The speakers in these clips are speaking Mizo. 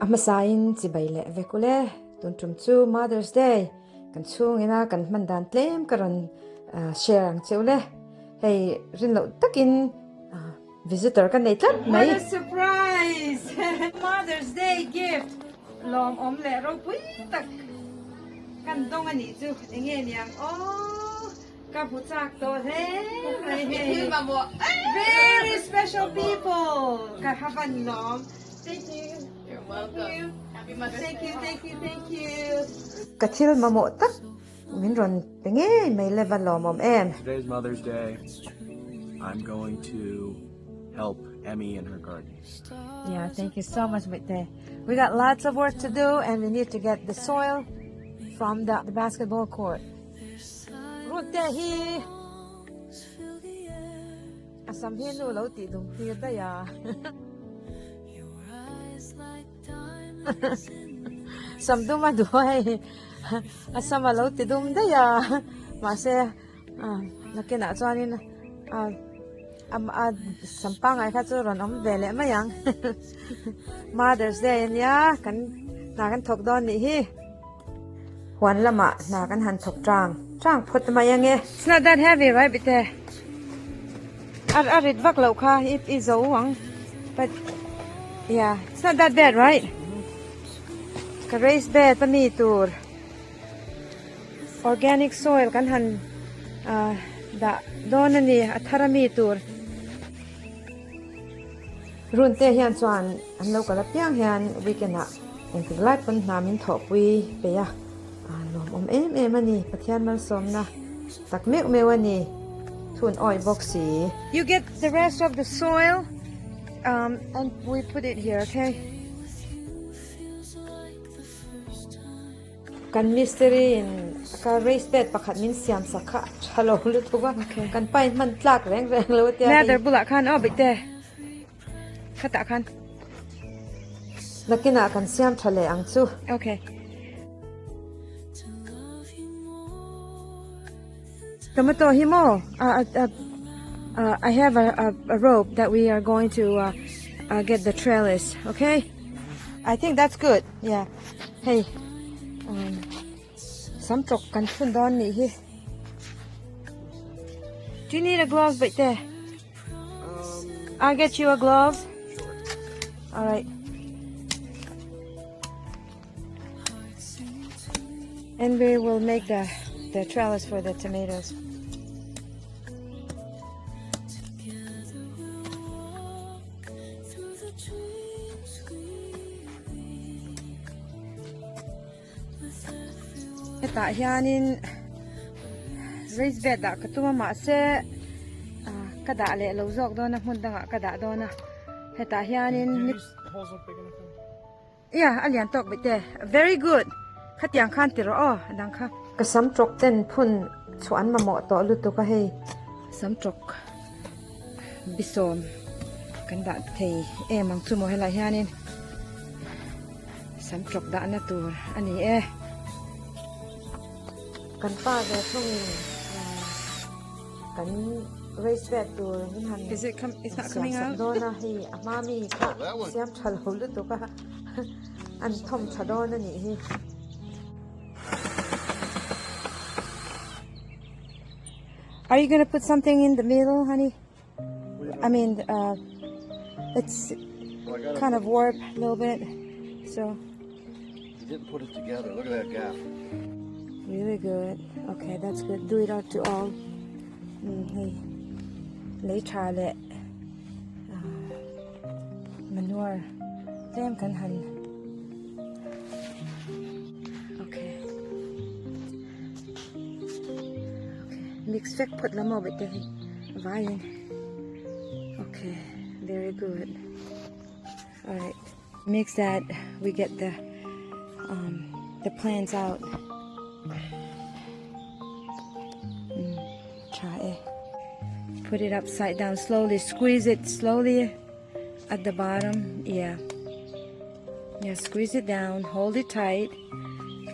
A hmasain chibai leh vek ule, tun tum chu Mother's Day kan chhungina kan hman dan tlem ka rawn share ang che ule. Hei rin loh takin visitor ka nei tlat mai. What a surprise! Mother's Day gift lawmawm leh ropui tak kan dawng a nih chu enge niang aw. Ka hmu chak tawh hle mai hei. Very special people ka ha van lawm. Thank you. You're welcome. Happy Mother's Thank you, thank you, thank you. Ka thil mamawh tak min rawn pe ngei mai le va lawmawm em. Today's Mother's Day. I'm going to help Emmy in her garden. Yeah, thank you so much, Mate. We got lots of work to do and we need to get the soil from the, the basketball court. Rutte hi a sam hi nu lo tih dum tir daih a. Sam dum a duh a hei a sam a lo ti dum daih a mahse nakinah chuanin a sam pangngai kha chu rawn awm ve leh mai ang Mother's Day ania kan hna kan thawk dawn nih hi. Huan lamah hna kan han thawk tang tang phawt mai ange. It's not that heavy right bite a a rit vak loh kha i i zo ang but yeah it's not that bad right ka raise bed a mi tur organic soil kan han ah dah dawn a ni a thar a mi tur. Run te hian chuan an lo kal apiang hian weekend ah engtik lai pawn hna min thawhpui peih a, nuam awm em em a ni, Pathian malsawmna tak meuh meuh a ni, thun awih bawk si. You get the rest of the soil um and we put it here okay. Kan mistiri in ka raised bed pakhat min siam sak kha a tha lo lutuk a, kan pa in hman tlak reng reng lo a tia hei. Ladder bulah khan aw bawihte khatah khan. Nakinah kan siam tha leh ang chu. Okay. Tomato hi maw I have a a rope that we are going to get the trellis okay. I think that's good yeah. Hei sam tawk kan phun dawn nih hi. Do you need a glove Baihte? I'll get you a glove. All right. And we will make the the trellis for the tomatoes. Hetah hianin raised bed ah ka tum a mahse ah ka dah leh lo zawk dawn a hmun dangah ka dah dawn a hetah hianin ia a lian tawk bawih te very good khatiang khan ti rawh aw a dang kha. Ka sam tawk ten phun chhuah an mamawh tawh lutuk a hei. Sam tawk bisawm kan dah thei em ang chu maw helaiah hianin sam tawk dahna tur a ni e. Kan pa ve thungin kan raise bed tur min han siam sak dawn a hei a hma mi kha siam tha lo lutuk a an thawm tha dawn a nih hi. Are you gonna put something in the middle, honey? I mean, uh, it's kind of warped a little bit, so. You didn't put it together. Look at that gap. Really good. Okay, that's good. Do it all to all. Mm, hei, lei tha leh ah, manure tlem kan han. Okay. Okay, mix vek phawt la maw bawihte hei vaiin. Okay, very good. Alright, mix that we get the um, the plants out. Mm, try it. Put it upside down slowly. Squeeze it slowly at the bottom. Yeah. Yeah, squeeze it down. Hold it tight.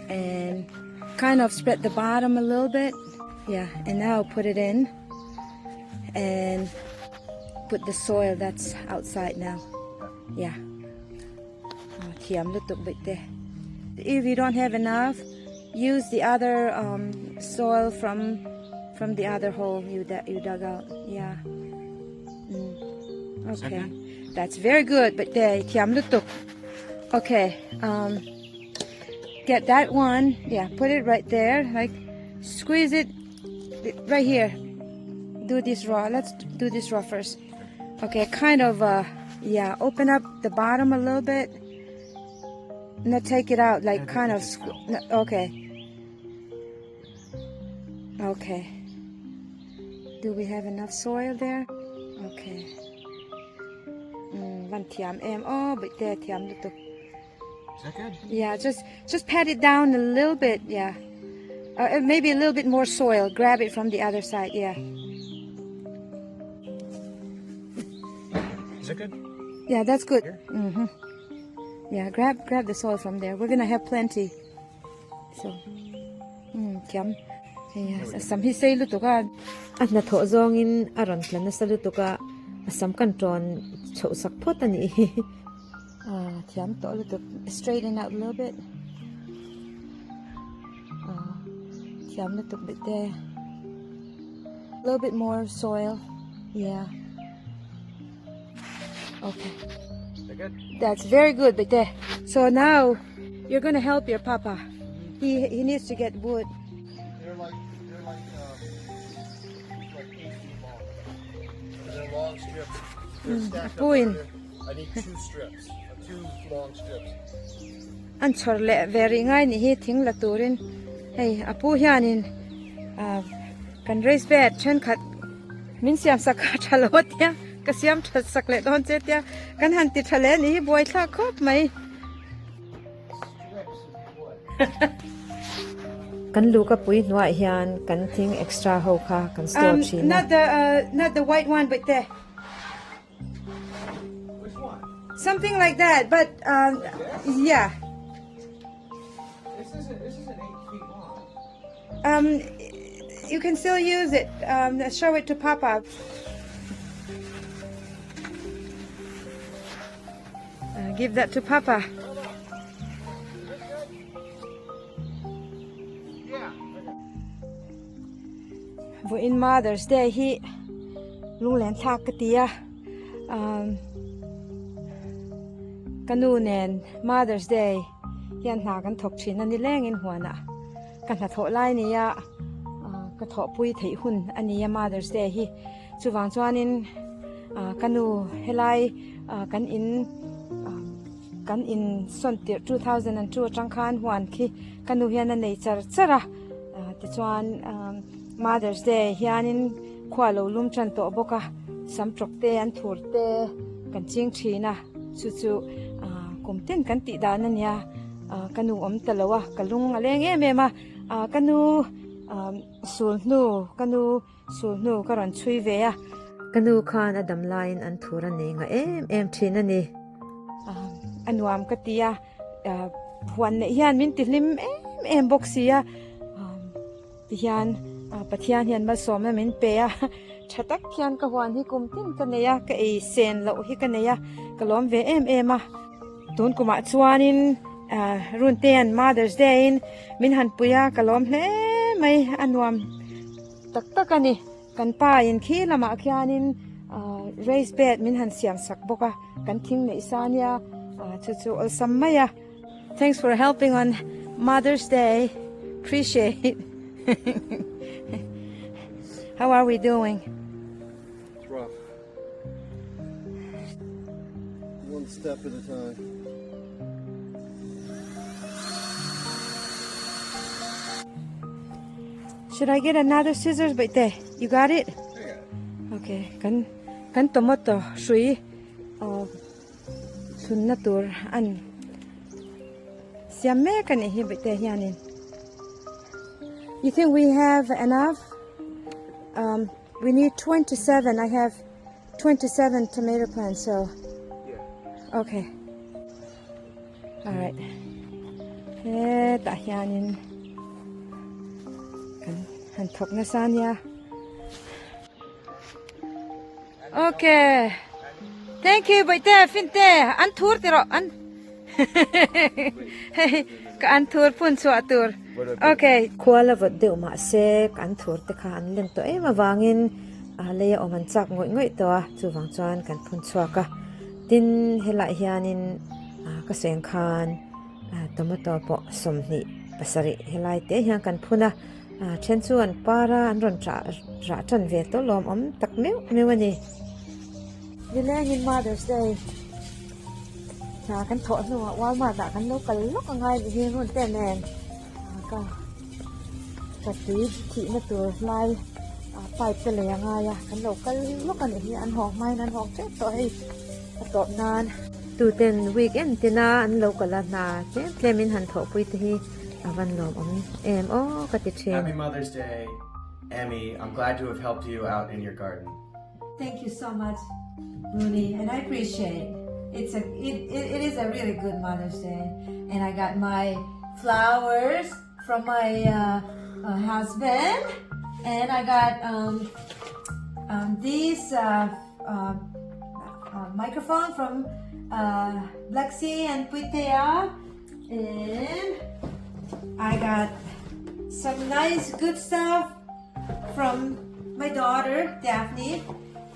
And kind of spread the bottom a little bit. Yeah, and now put it in. And put the soil that's outside now. Yeah. Thiam lutuk bawih te. If you don't have enough, use the other um, soil from from the other hole you you dug out. Yeah. Mm. Okay. That's very good, but te thiam lutuk. Okay. Um, get that one. Yeah, put it right there. Like squeeze it right here. Do this raw. Let's do this raw first. Okay, kind of uh yeah, open up the bottom a little bit. Not take it out, like kind of okay. Okay. Do we have enough soil there? Okay. Mm, van thiam em oh, but there thiam lutuk. Is that good? Yeah, just just pat it down a little bit, yeah. Uh, uh maybe a little bit more soil. Grab it from the other side, yeah. Is that good? Yeah, that's good. Mm-hmm. Yeah, grab grab the soil from there. We're gonna have plenty. So, mm, thiam. Yeah, sam hi sei lutuk a. A hnathawh zawngin a rawn tla nasa lutuk a, a sam kan tawn chhoh sak phawt a nih hi. Ah, thiam tawh lutuk. Straighten out a little bit. Ah, thiam lutuk bit te. A little bit more soil. Yeah. Okay. Good? That's very good, bit te. So now you're gonna help your papa. He he needs to get wood. They're like they're like um, like eight feet long. They're long strips. They're mm, stacked up. I need two strips, uh, two long strips. An chhawr leh ve rih ngai nih hi thing la turin hei a pu hianin ah kan raise bed thenkhat min siam sak kha tha lo a tia ka siam that sak leh dawn che tia kan han ti tha leh nih hi buai thlak khawp mai. Kan luka pui hnuaiah hian kan thing extra ho kha kan store thin a. Not the not the white one but the Which one? Something like that but um yeah. This isn't this isn't 8 feet long. Um you can still use it. Um show it to Papa. Uh, give that to Papa. Vawiin Mother's Day hi lunglen thlak ka ti a umm ka nu nen Mother's Day hian hna kan thawk thin a ni lengin huanah ka hnathawh lai a ni a ka thawhpui theih hun a ni a Mother's Day hi. Chuvang chuanin ka nu helai kan in kan in sawn tirh 2002 atang khan huan khi ka nu hian a nei char char a tichuan Mother's Day hianin khua lo lum tan tawh bawk a sam tawk te an thur te kan ching thin a chu chu kum tin kan tih dan a nia ka nu awm ta lo a ka lung a leng em em a ka nu sulhnu ka nu Sulhnu ka rawn chhui ve a. Ka nu khan a dam laiin an thur a nei ngah em em thin a ni. A nuam ka ti a, huan neih hian min ti hlim em em bawk si a. Tihian Pathian hian malsawmna min pe a, tha tak hian ka huan hi kum tin ka nei a, ka ei sen loh hi ka nei a, ka lawm ve em em a. Tun kumah chuanin Runtea'n Mother's Day-in min han pui a, ka lawm hle mai, a nuam. Tak tak a ni. Kan pa in khi lamah khianin raise bed min han siam sak bawk a, kan thing neih sa nia chu chu awlsam mai a. Thanks for helping on Mother's Day. Appreciate. How are we doing? It's rough. One step at a time. Should I get another scissors but there you got it? Okay, kan kan tomato hrui uh, chhunna tur an siam mek ani hi bete hianin. You think we have enough? Um, we need 27. I have 27 tomato plants, so. Yeah. Okay. All right. Hetah hianin kan han thawk nasa ania. Okay. Thank you, Baite, Finte. An thur ti rawh. An. Hei ka an thur phun chhuah tur. Okay. Khua la vawt deuh mahse ka an thur te kha an len tawh em avangin a lei a awm an chak ngawih ngawih tawh a, chuvang chuan kan phun chhuak a. Tin helaiah hianin ka seng khan tomato pawh 27 helai te hian kan phun a, then chu an par a an rawn rah rah tan ve tawh lawm awm tak meuh meuh a ni. Nilengin Mother's Day hna kan thawh hnuah Walmart ah kan lo kal lawk a ngai ni hun te nen ka ka tui thihna tur lai pipe te lei a ngai a kan lo kal lawk a nih hi an hawng hmain an hawng tep tawh hei a tawp nan. Tuten weekend tina an lo kal a hna tlem tlem in han thawhpui te hi a van lawmawm em aw ka ti thin. Happy Mother's Day, Emmy. I'm glad to have helped you out in your garden. Thank you so much, Rooney, and I appreciate it's a it, it, it is a really good Mother's Day, and I got my flowers from my uh, uh, husband, and I got um, um, this uh, uh, uh, microphone from uh, Lexi and Puitea, and I got some nice good stuff from my daughter Daphne,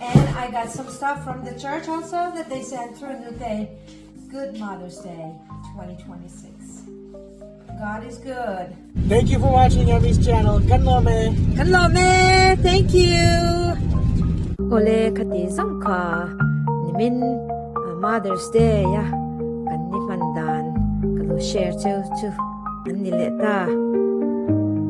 and I got some stuff from the church also that they sent through New Day. Good Mother's Day 2026. God is good. Thank you for watching Emmy's channel. Kan lawm e. Kan lawm e. Thank you. Ole khati zong kha nimin Mother's Day a kan ni hman dan ka lo share cheu chu an ni leh ta.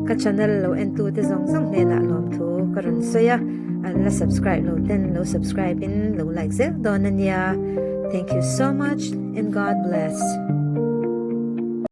Ka channel lo en tu te zawng zawng hnenah lawmthu ka rawn sawi a, an la subscribe lo ten lo subscribe in lo like zel dawn a nia. Thank you so much and God bless.